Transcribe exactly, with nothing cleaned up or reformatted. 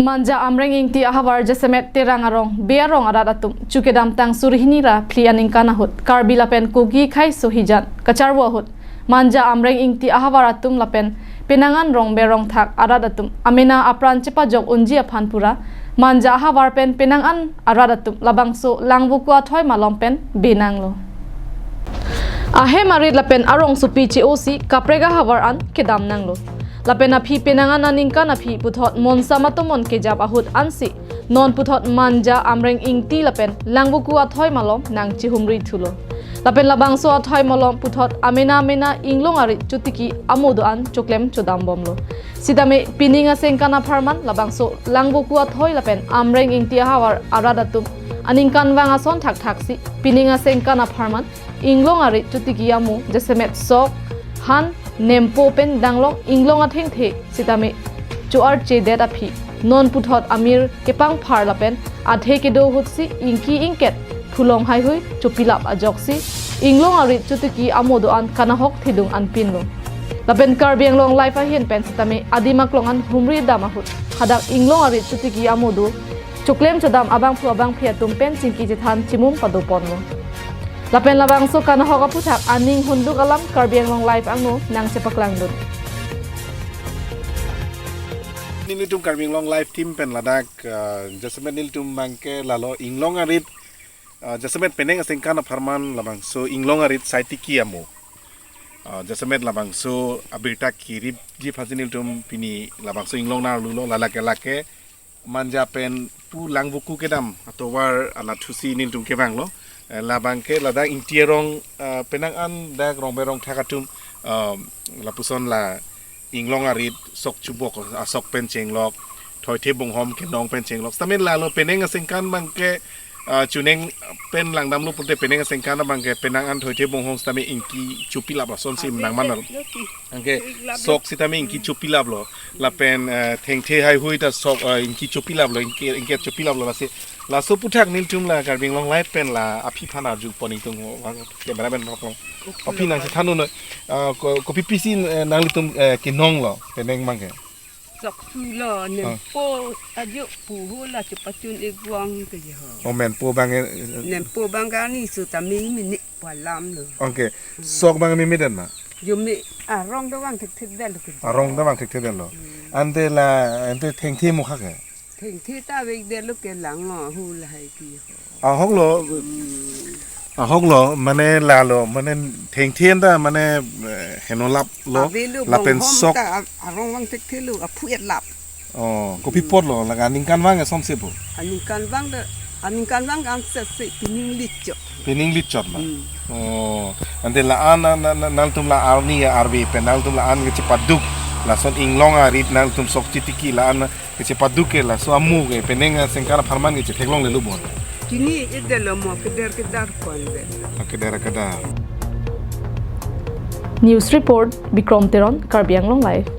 Manja Amreng Ingti ahavar jasemet Terang arong, Be arong arat atum chu kedamtang suri hini ra phli aningkan ahut Karbi lapen Kuki khei sohijan kacharvo ahut Manja Amreng Ingti ahavar atum lapen penang an rong berong thak arat atum amena apran chepajok unji aphan pura Manja ahavar pen penang an arat atum labangso Langvoku athoi malom pen benanglo. Ahem arit lapen arongsopi che-osi kaprek ahavar an kedam nanglo. Lapen aphi penang an aningkan aphi puthot monsam atomon kejap ahut ansi non puthot Manja Amreng Ingti lapen Langvoku athoi malom nangchihumri thulo. Lapen labangso athoi malom puthot amena amena inglong arit chotiki amo do-an choklem chodam bomlo. Sitame pining asengkan apharman labangso Langvoku athoi lapen Amreng Ingti ahavar arat atum aningkanvang ason thakthaksi pining asengkan apharman inglong arit chotiki amo jasemet sok, han, nempo pen danglong inglong athengthe sitame cho-archedet aphi non puthot amir kepangphar lapen athe kedo ahutsi ingki ingket phulong haihui chopilap ajoksi inglong arit chotiki amo do-an kanahok thedung anpinlo. Lapen Karbi Anglong Live ahin pen sitame adim aklong an humri dam ahut hadak inglong arit chotiki amo do choklem chodam abangphu abangphi atum pen chingki chethan chimum padoponlo. Lapen labangso kanahok aphuthak aning hunduk alam Karbi Anglong Live angno nangchepaklangdun. Nelitum Karbi Anglong Live team pen ladak, uh, jasemet nelitum abangke lalo inglong arit, uh, jasemet penang asengkan apharman labangso inglong arit saitiki amo. Uh, jasemet labangso abirta kiripji aphansi nelitum pini labangso inglong arlo lake lake Manja pen pu Langvoku kedam atovar anatthusi nelitum kevanglo. Eh, labangke ladak Ingti arong, eh, penang an dak rong berong thak atum, eh, lapuson la inglong arit sok chubok asok pen chenglok, thoithe bonghom kenong pen chenglok. Sitame lalo penang asengkan abangke, eh, chuneng pen langdamlo pulote penang asengkan abangke penang an thoithe bonghom sitame ingki chopilap asonsi nang manal. Anke sok sitame ingki chopilaplo. Lapen, eh, thengthe haihui ta sok, eh, ingki chopilaplo, ingki, ingki chopilaplo lasi. Laso aphuthak nelitum la Karbi Anglong Live pen la aphi aphan arjupon ingtung ho, camera pen rok lo. Aphi nangchethan noi, eh, ko, kopi pisi, eh, nanglitum, eh, kenonglo, penang abangke. Sok chulo, nempo ajo puho la chepachun igwang ke ho. O, nempo abangke, eh, nempo abangke ani sitame mini palamlo. Okay. Sok abang mimi dan ma? Yo me arong ta vang thekthedetlo ke. Arong ta vang thekthedetlo. Hmm. Ante la, ante thengthe mukha ke? Thengthe ta vekdetlo ke lang lo hu lahai ke ho. Ahoklo, hmm, ahoklo, mane lalo, mane thengthe ta mane, eh, henolaplo, avelo lapen bonghom sok ta a-, arong vang thekthelo, aphu etlap. Oh, kopi apotlo, la aningkanvang asonsi pu? Aningkanvang de, aningkanvang ansetsi pining lichot. Pining lichot ma? Hmm. Oh, ante la-an, na, na, na, nangtum la arni arve pen nangtum la-an kechepaduk, lason inglong arit nangtum sok chotiki la-an kechepaduk ke laso amo ke penang asengkan apharman kechetheklonglelo bon. Pini edetlo mo keder keder kon be. Ah, keder keder. News report, Bikrom Teron, Karbi Anglong Live.